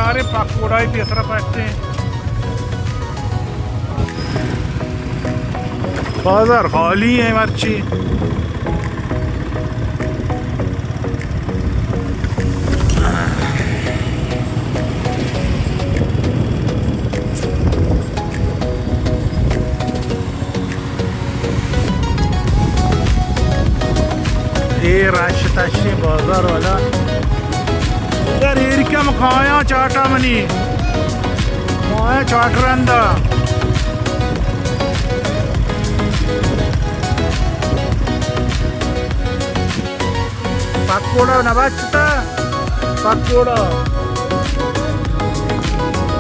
ارے پکوڑائی پیسرا پٹیں۔ بازار خالی ایں مرچی۔ اے رش تشیں بازار والا۔ یار، ایرکم کایاں چاٹا منی۔ کایاں چاٹ رندا۔ پکوڑا نہ بچتا، پکوڑا۔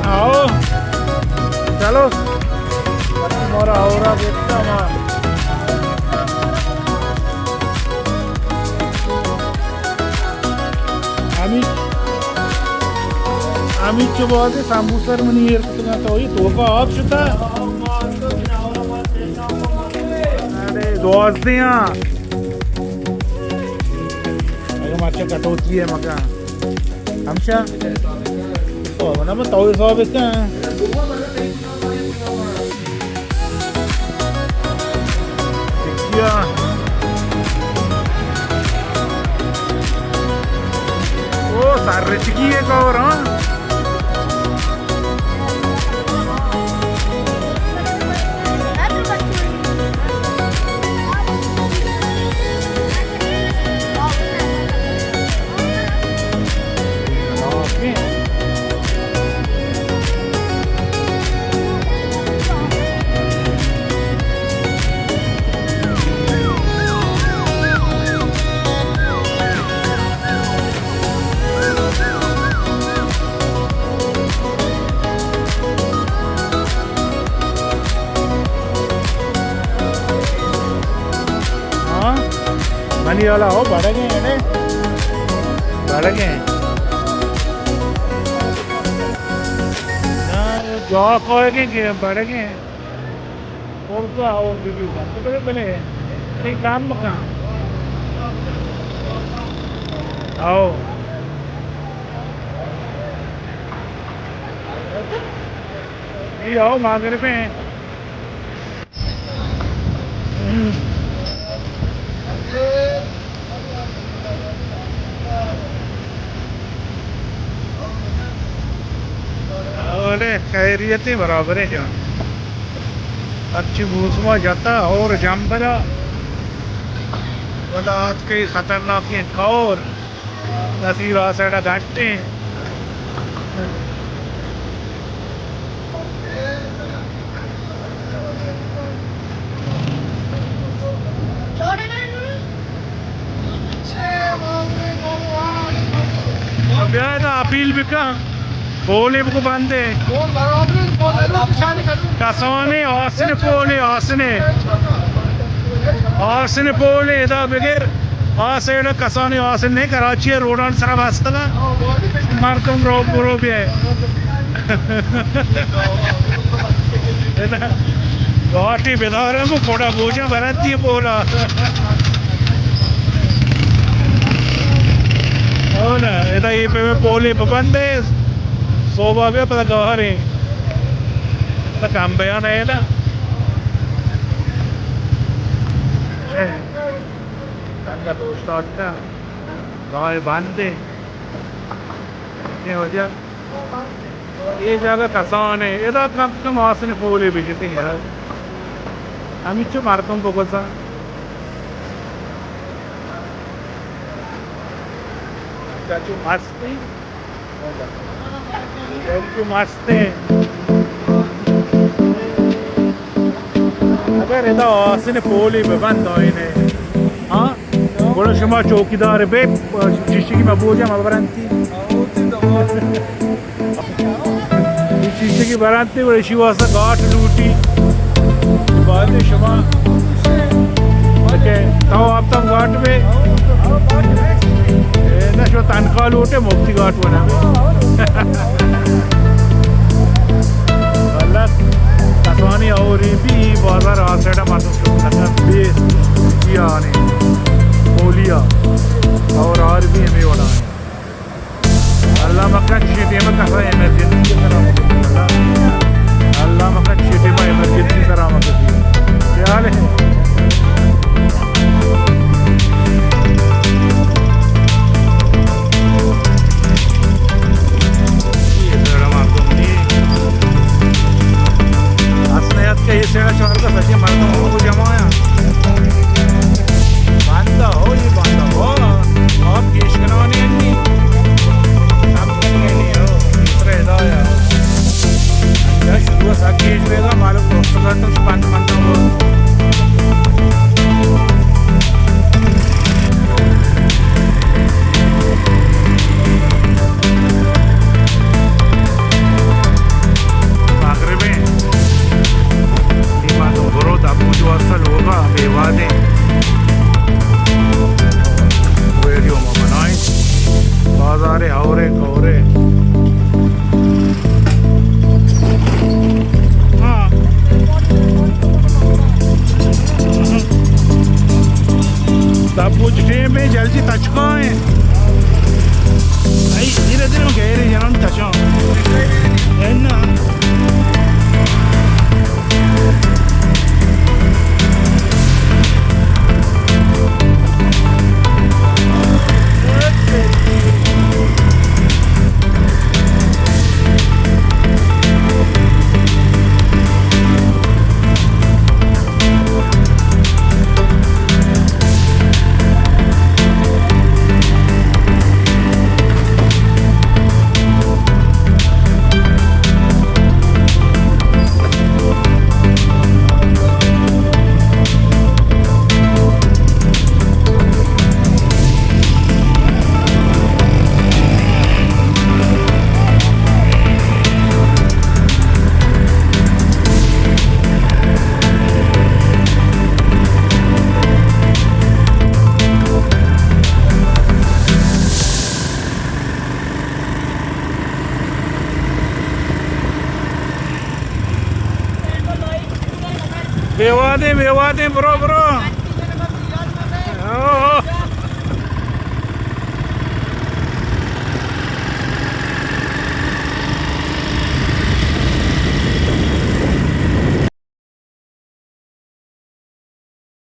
آؤ، چلو۔ مارا اورا دیتا ما۔ ہمی، ہمی چو بازے سمبوسر منی ایر کتگا تو یہ توکا آپ شتا۔ ارے، دوازدہ ہاں۔ اگہ مرچا کٹوتی ہے مکان۔ ہمشا؟ او، نہ، من تو حساب کن۔ ٹکیا۔ او، سر رچگی ہے کور، ہاں؟ ہاں؟ منی والا ہو بڑگیں، ہے نا؟ بڑگیں۔ نہ، جا کوئی کہ بڑگیں۔ اور تو اور بھی بھی بات۔ بلے، بلے، ایک کام مکان۔ آؤ۔ یہ آؤ، مغرب ہیں۔ ارے خیریت، برابر ہے جان۔ اچھی موسم جتا اور جمبرا ودا آتکئی خطرناکیں کور۔ نصیر آ سائیڈ ءَ گھٹیں۔ بیا ادا اپیل بکن۔ پولے بگو بندے۔ کسانیں آسن پولے، آسن۔ آسن پولے ادا بگر۔ آ سائیڈ ءَ کسانیں آسن نہیں، کراچی ءِ روڈان سرا بستگا۔ مردم رو برو بیا۔ ادا گاٹی بدارم، کوڑا بوجا برنتی پولا۔ او نا، ادا یہ پہ پولے ببندے۔ صوبہ بیا پدا گوہریں۔ تا کم بیان ہے نا۔ تنگا دوست آتا۔ گاہ بند ہے۔ یہ وجہ۔ یہ جگہ کسان ہے۔ ادا کم کم آسن پولے بجتے ہیں۔ ہمیچو مردم بگوزا۔ چاچو مست۔ بالکل مست ہے۔ اگر ادا آسن پولی ببند آئینے، ہاں، گڑا شما چوکیدار بے، چیشی کی مبوجہ مبرنتی۔ چیشی کی برنتی، گڑا شی واسطہ گاٹ لوٹی۔ بعد شما کہ تو آپ تم گاٹ بے۔ اے، نہ شو تنخواہ لوٹے، مفتی گاٹ بنا۔ اللہ کسانی اوری بھی بازار آ سائیڈ ءَ ماتو شو نہ بے، یہ آنے پولیا اور آر بھی ہمیں وڑا ہے۔ اللہ مکن چی ٹیم کسا ہے۔ چی تچکا ایں. اے دھیرے دھیرے من گیرے جنان تچاں. اے نا. بے وادیں، بے وادیں، برو، برو. او، او.